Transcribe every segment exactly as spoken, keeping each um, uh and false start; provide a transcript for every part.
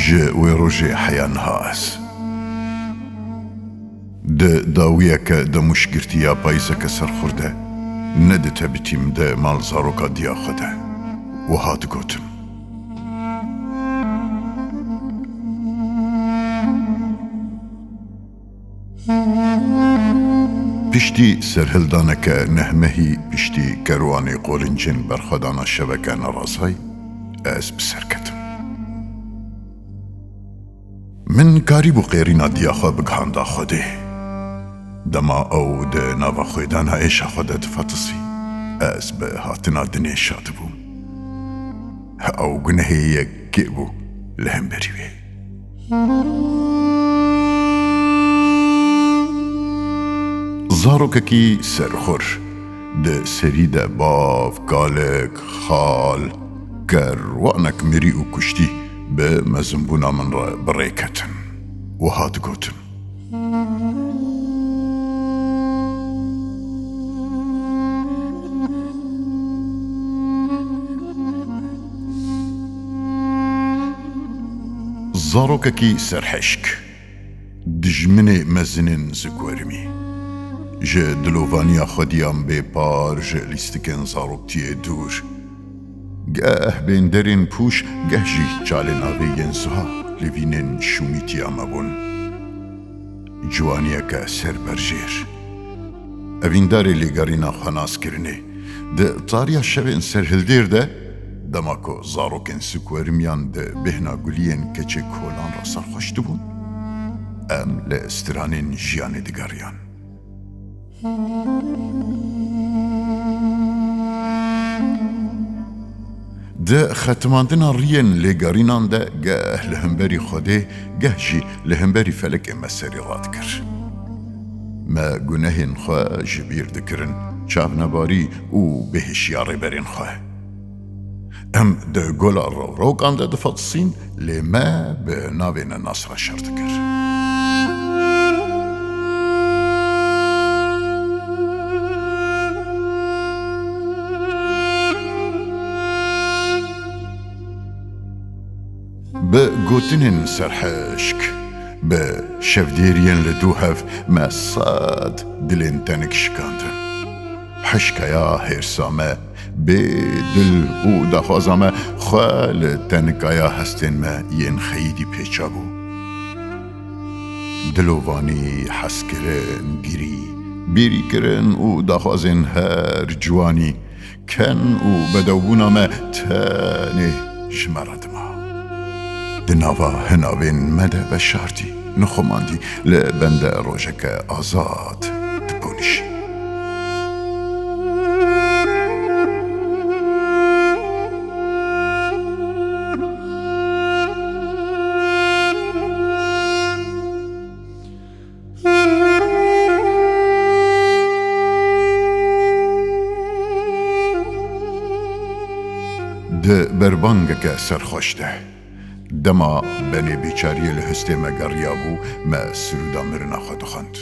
Ji wê rojê heya niha ez. Di dawiyeke demûşgirtî ya payîzeke serxur de, ne di tebitîm de mal zaroka diya xwe de, wiha digotim. Piştî serhildaneke nehmehî, piştî kerwanê qolincên berxwedana şeveke nerazayî, ez bi ser ketim. Min karîbû qêrîna diya xwe bigihanda Xwedê. Dema ew di nava xwêdana êşa xwe de difetisî, ez bi hatina dinê şa dibûm. Ew gunehê yekê bû li hemberî wê. Zarokekî serxur, di serî de bav, kalik, xal, kerwanek mirî û kuştî bi mezinbûna min re bi rê ketin. Wiha digotin. Zarokekî serhişk, dijminê mezinên zikwermî, ji dilovaniya xwediyan bê par, ji lîstikên zaroktiyê dûr, geh bênderên pûş, geh jî çalên avê yên zuha lêvînên şûmîtiya me bûn. Ciwaniyeke serberjêr. Evîndarê lêgerîna xwenaskirinê, di tariya şevên serhildêr de, dema ku zarokên sikwerimiyan di bêhna guliyên keçê kolan re serxweş dibûn, em li stranên jiyanê digeriyan. Di xetimandina riyên lêgerînan de geh li hemberî Xwedê, geh jî li hemberî felekê me serî radikir. Me gunehên xwe ji bîr dikirin, çavnebarî û bêhişiya rêberên xwe. Em di gola rewrokan de difetisîn, lê me bi navê nenas re şer dikir. Bi gotinên serhişk, bi şevdêriyên li dû hev me sed dilên tenik şikandin. Hişkaya hêrsa me, bê dil û daxwaza me xwe li tenikaya hestên me yên xeyidî pêça bû. Dilovanî, hezkirin, girî, bêrîkirin û daxwazên her ciwanî, ken û bedewbûna me tenê ji me re dima. Di nava hinavên me de veşartî, nexumandî, li bende rojeke azad diponîşî. Di berbangeke serxweş de, dema benê bêçariyê li hestê me geriyabû, me sirûda mirina xwe dixwend.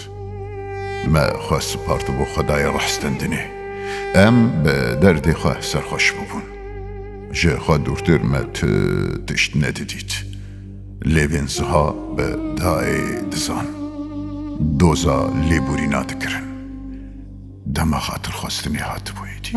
Me xwe sipartibû Xwedayê rehstendinê. Em bi derdê xwe serxweş bûbûn. Ji xwe dûrtir me tu tişt nedidît. Lêvên ziha bi dayê dizan. Doza lêborîna dikirin. Dema xatirxwestinê hatibû êdî.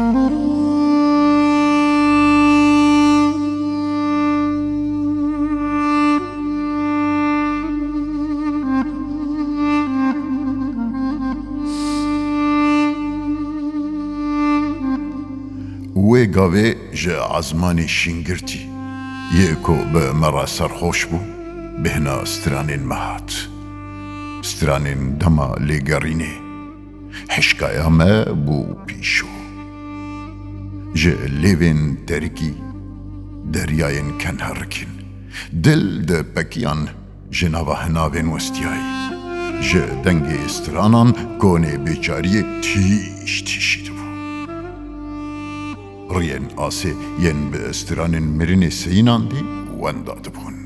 Wê gavê ji ezmanê şîngirtî yê ku bi me re serxweş bû, bêhna stranên me hat. Stranên dema lêgerînê. Hişkaya me bû pîşo. Ji lêvên terikî, deryayên kenherikîn, dil di pekiyan ji nava hinavên westiyayî. Ji dengê stranan konê bêçariyê tîş tîşî dibû. Riyên asê yên bi stranên mirinê seyînandî wenda dibûn.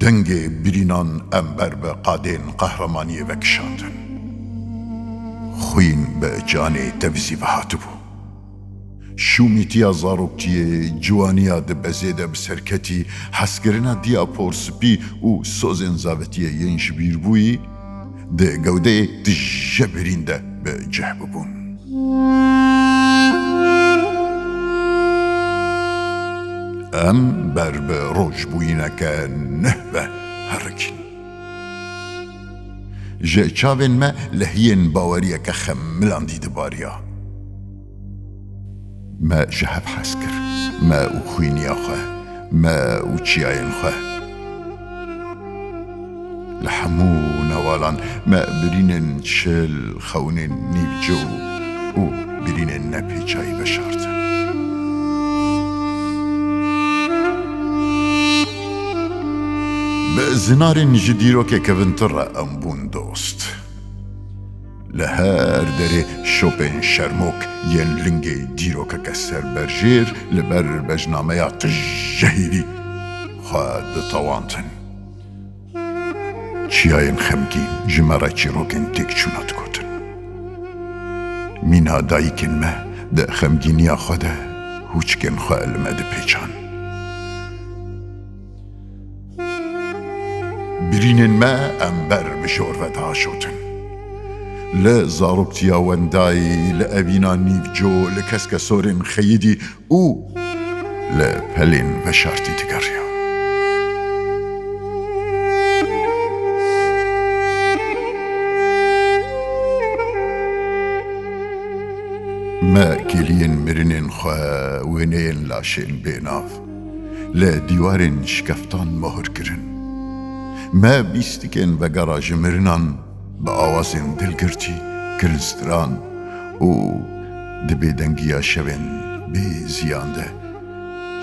Dengê birînan em ber bi qadên qehremaniyê vekişandin. Xwîn bi canê tevizî ve hatibû. Şûmîtiya zaroktiyê, ciwaniya di bezê de bi serketî, hezkirina diya porspî û sozên zavetiyê yên ji bîr bûyî, di gewdeyê tije birîn de bi cih bibûn. Em ber bi rojbûyîneke nuh ve herikîn. Ji çavên me lehiyên baweriyeke xemilandî dibariya. Me ji hev hez kir, me û xwîniya xwe, me û çiyayên xwe. Li hemû newalan me birînên çil, xewnên nîvco û birînên nepêçayî veşartin. Bi zinarên ji dîrokê kevintir re em bûn dost. Li her derê şopên şermok yên lingê dîrokeke serberjêr li ber bejnameya tije hêvî xwe ditewandin. Çiyayên xemgîn ji me re çîrokên têkçûna digotin. Mîna dayikên me di xemgîniya xwe de hûçikên xwe li me dipêçan. Birînên me em ber bi jor ve diajotin. Li zaroktiya wendayî, li evîna nîvco, li keskesorên xeyidî û li pelên veşartî digeriya. Me kêliyên mirinên xwe, wêneyên laşên bênav, li dîwarên şikeftan mohir kirin. Me bîstikên vegera ji mirinan bi awazên dilgirtî kirin stran û di bêdengiya şevên bê ziyan de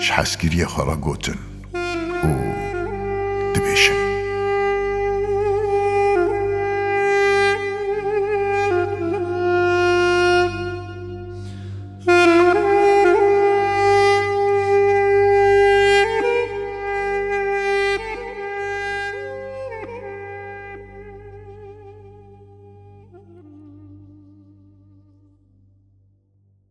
ji hezkiriyê xwe re gotin û dibêjin.